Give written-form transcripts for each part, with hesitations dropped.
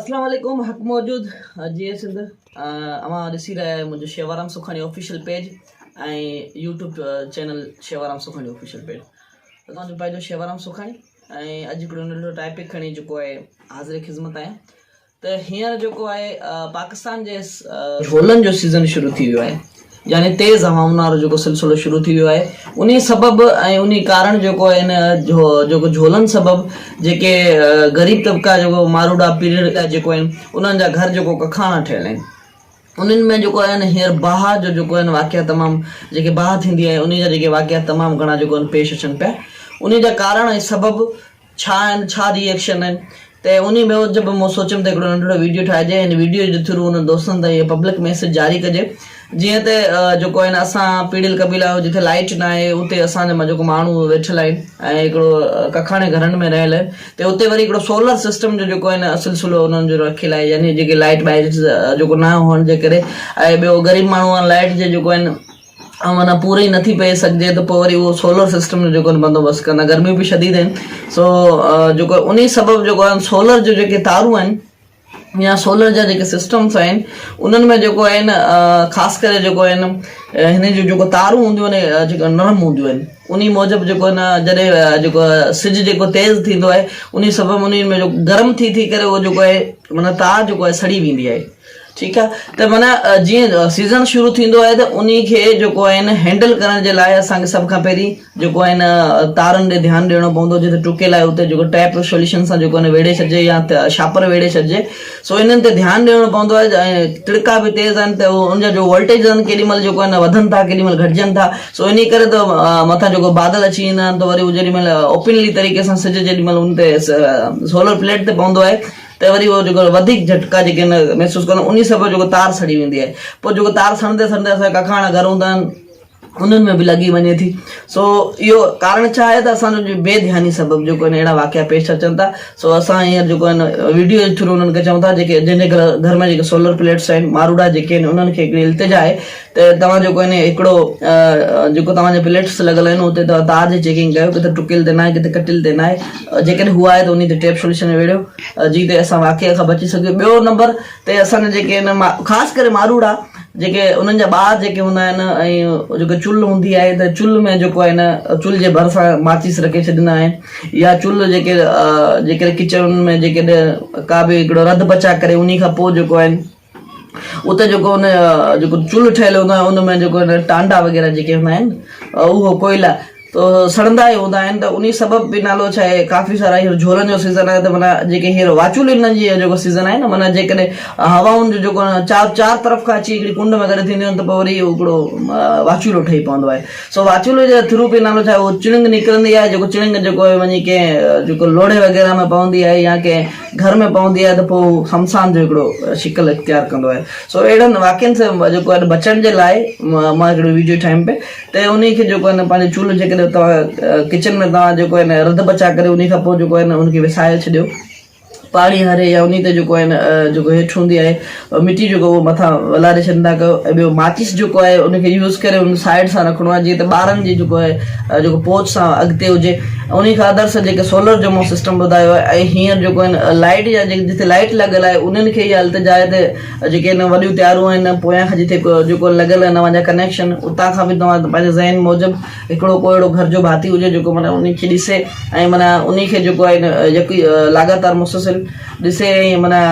اسلام عليڪم حق موجود جي سنڌ اوهان ڏسي رهيا آهيو منهنجو Shewaram Sukhani official page ۽ YouTube channel Shewaram Sukhani official page توهان جو پنهنجو شيوارام سکاڻي ۽ اڄ هڪڙو ننڍڙو ٽاپڪ کڻي جيڪو آهي حاضر خدمت آهيان ته هينئر جيڪو آهي پاڪستان جي جهولن جو سيزن شروع ٿي ويو آهي يعني تيز هوائن وارو جيڪو سلسلو شروع ٿي ويو آهي انهي سبب ۽ انهي ڪارڻ جيڪو آهي ان جيڪو جهولن سبب جيڪي غريب طبقا جيڪو ماروڊا پيرڙ جيڪو آهن انهن جا گهر جيڪو ڪکاڻا ٺهيل آهن انهن ۾ جيڪو آهي هينئر باهه جو جيڪو آهن واقعا تمام جيڪي باهه ٿيندي آهي انهي جا جيڪي واقعا تمام گهڻا جيڪو آهن پيش اچن پيا انهي جا ڪارڻ ۽ سبب ڇا آهن ڇا ري ايڪشن آهن ته انهي موجب مون سوچيم ته هڪڙو ننڍڙو ويڊيو ٺاهجي ۽ ويڊيو جي ٿرو انهن دوستن تائين اهو پبلڪ ميسيج جاري ڪجي جيئن ته جيڪو آهن اسان پيڙيل قبيلا آهيون جتي لائيٽ نه آهي اتي اسان جا جيڪو ماڻهو ويٺل آهن ۽ هڪڙو ڪکاڻي گهرن ۾ رهيل آهن ته اتي وري هڪڙو سولر سسٽم جو جيڪو آهن سلسلو انهن جو رکيل آهي يعني جيڪي لائيٽ ٻاهر جيڪو نه هئڻ جي ڪري ۽ ٻيو غريب ماڻهو آهن لائيٽ جي جيڪو آهن ۽ معنيٰ پوري نٿي پئي سگهجي ته پوء وري اهو سولر سسٽم جو جيڪو بندوبست ڪندا گرميون به شديد آهن سو جيڪو انهي سبب جيڪو آهي سولر جو جيڪي تارون آهن يا سولر جا جيڪي سسٽمس آهن انهن ۾ جيڪو آهن خاص ڪري جيڪو آهن هن جون جيڪو تارون هونديون آهن جيڪو نرم هونديون آهن انهي موجب جيڪو آهن جڏهن جيڪو سج جيڪو تيز ٿيندو آهي انهي سبب انهي ۾ جو گرم ٿي ٿي ڪري اهو جيڪو آهي معنيٰ تار جيڪو آهي سڙي ويندي آهي ٺيڪ آ ته معنيٰ جيئن سيزن شروع ٿيندو آهي ته انهي کي جيڪو آهي نه هينڊل ڪرڻ جي لاء اسان کي سڀ کان پهرين جيڪو آهي نه تارن ڏي ڌيان ڏيڻو پوندو جتي ٽڪيل آهي اتي جيڪو ٽيپ سوليوشن سان جيڪو آهي نه ويڙهي ڇڏجي يا شاپر ويڙهي ڇڏجي سو انهن تي ڌيان ڏيڻو پوندو آهي ۽ ٽڙڪا به تيز آهن ته ان جا جو وولٽيج آهن ڪيڏي مهل جيڪو آهي نه وڌن ٿا ڪيڏي مهل گهٽجن ٿا سو انهي ڪري ته مٿان جيڪو بادل اچي ويندا آهن ته وري هو جيڏي مهل اوپنلي طريقي سان سج جيڏي مهل ان تي سولر پليٽ تي پوندو آهي ته وري اهو جيڪو وڌيڪ جهٽڪا جيڪي آهن محسوس ڪندا انهي سبب جيڪو تار سڙي ويندي آهي پوء جيڪو تار سڙندي سڙندي اسان جا ڪکاڻا گهر هوندا آهن انهن ۾ به لڳي وڃي ٿي سو اهو ڪارڻ ڇا آهي ته اسان جو بي ڌياني سبب جيڪو آهن اهڙا واقعا پيش اچن ٿا سو اسان هينئر جيڪو آهن ويڊيو جي ٿرو انهن کي چئون ٿا جيڪي جنهن جي گهر ۾ جيڪي سولر پليٽس آهن ماروڊا جيڪي آهن انهن کي هڪڙي التجا آهي ته توهان جيڪو آهن هڪڙو جيڪو توهان جا پليٽس لڳل آهن اتي توهان تار جي چيڪنگ ڪيو ڪٿي ٽڪيل ته ناهي ڪٿي ڪٽيل ته ناهي جيڪڏهن هو آهي ته انهي تي ٽيپ سوليوشن ويڙهيو جي ته اسان واقعي کان بچي سگهون ٻيو نمبر تي اسان جا جيڪي آهن خاص ڪري ماروڙا جيڪي انهن جا ٻار جيڪي هوندا آهن ۽ جيڪو چلهه هوندي آهي ته چلهه ۾ جيڪو آهي نه چلهه جي ڀرسان ماچيس رکي ڇڏيندا آهن يا چلهه جيڪي جيڪڏهن ڪچن ۾ جيڪڏهن ڪا به هڪڙو رڌ پچاء ڪري انهي کان پوء جيڪو آهن اتي جيڪو ان جيڪو چلهه ٺهيل هوندو آهي ان ۾ جيڪو ٽانڊا وغيره جيڪي هوندا آهن اهو ڪوئلا ته سڙندا ئي هوندا آهن ته انهي سبب به نالو ڇا آهي ڪافي سارا هينئر جهولن جو سيزن آهي ته معنيٰ جيڪي هينئر واچولين جي جيڪو سيزن آهي نه معنيٰ جيڪڏهن هوائن جو جيڪو چار چار طرف کان اچي هڪڙي ڪنڊ ۾ گڏ ٿينديون آهن ته پوء وري اهو هڪڙو واچولو ٺهي پوندو آهي سو واچولي جي ٿرو به نالو ڇا آهي اهو چڻنگ نڪرندي آهي جيڪو چڻنگ جيڪو وڃي ڪنهن جيڪو لوڙهي وغيره ۾ پوندي آهي يا ڪنهن گهر ۾ پوندي آهي ته پوء هو شمشان جو هڪڙو شڪل اختيار ڪندو آهي سو اهڙن واقعن سان جيڪو آهي بچڻ جي لاء مان هڪڙو ويڊيو ٺاهيم پئي ته انهي کي جيڪو آهي نه پنهنجو چولهه جيڪڏهن توهان ڪچن ۾ توهان جيڪو آهي نه رڌ پچاء ڪري انهي کان پوء جيڪو آهي نه ان کي وسائي ڇڏيو پاڻي هاري يا انهي تي جيڪو آهي نه جيڪو هيٺ هوندي آهي مٽي جيڪو اهو مٿان ولاري ڇڏيندا ڪيو ۽ ٻيو ماچيس جيڪو آهي ان کي يوز ڪري ان سائيڊ سان رکڻو آهي جيئن ته ٻارن جي جيڪو آهي جيڪو پهچ سان اڳتي هجي انهي کان ادرس جيڪي سولر جو مون سسٽم ٻڌايو آهي ۽ هينئر جيڪو آهن لائيٽ جا جيڪي جتي لائيٽ لڳل آهي انهن کي اها التجا آهي ته جيڪي هن وڏيون تيارون آهن پويان کان جتي جيڪو لڳل آهن اوهان جا ڪنيڪشن اتان کان به توهان پنهنجي ذهن موجب هڪڙو ڪو اهڙو گهر جو ڀاتي هجي جيڪو معنيٰ انهي کي ڏسي ۽ معنيٰ انهي کي جيڪو آهي يقي لاڳاتار مسلسل ڏسي ۽ معنيٰ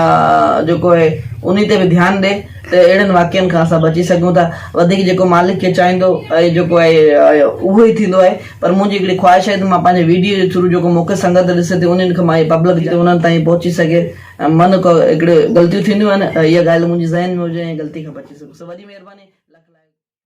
جيڪو آهي انهي تي به ڌيان ڏي ته اهڙن واقعن کان اسان بچي سگهون ٿا. وڌيڪ جيڪو مالڪ کي چاهيندو آهي جيڪو آهي اهو ئي ٿيندو آهي پر منهنجي هڪڙي خواهش آهي ته مان پنهنجي ويڊيو جي ٿرو جيڪو مون کي سنگت ڏسي ٿي انهن کي مان هي پبلڪ جي انهن تائين پهچي سگهي ۽ من ڪو هڪڙي غلطيون ٿينديون آهن اها ڳالهه منهنجي ذهن ۾ هجي ۽ غلطي کان بچي سگهون سو وڏي مهرباني لک لائق.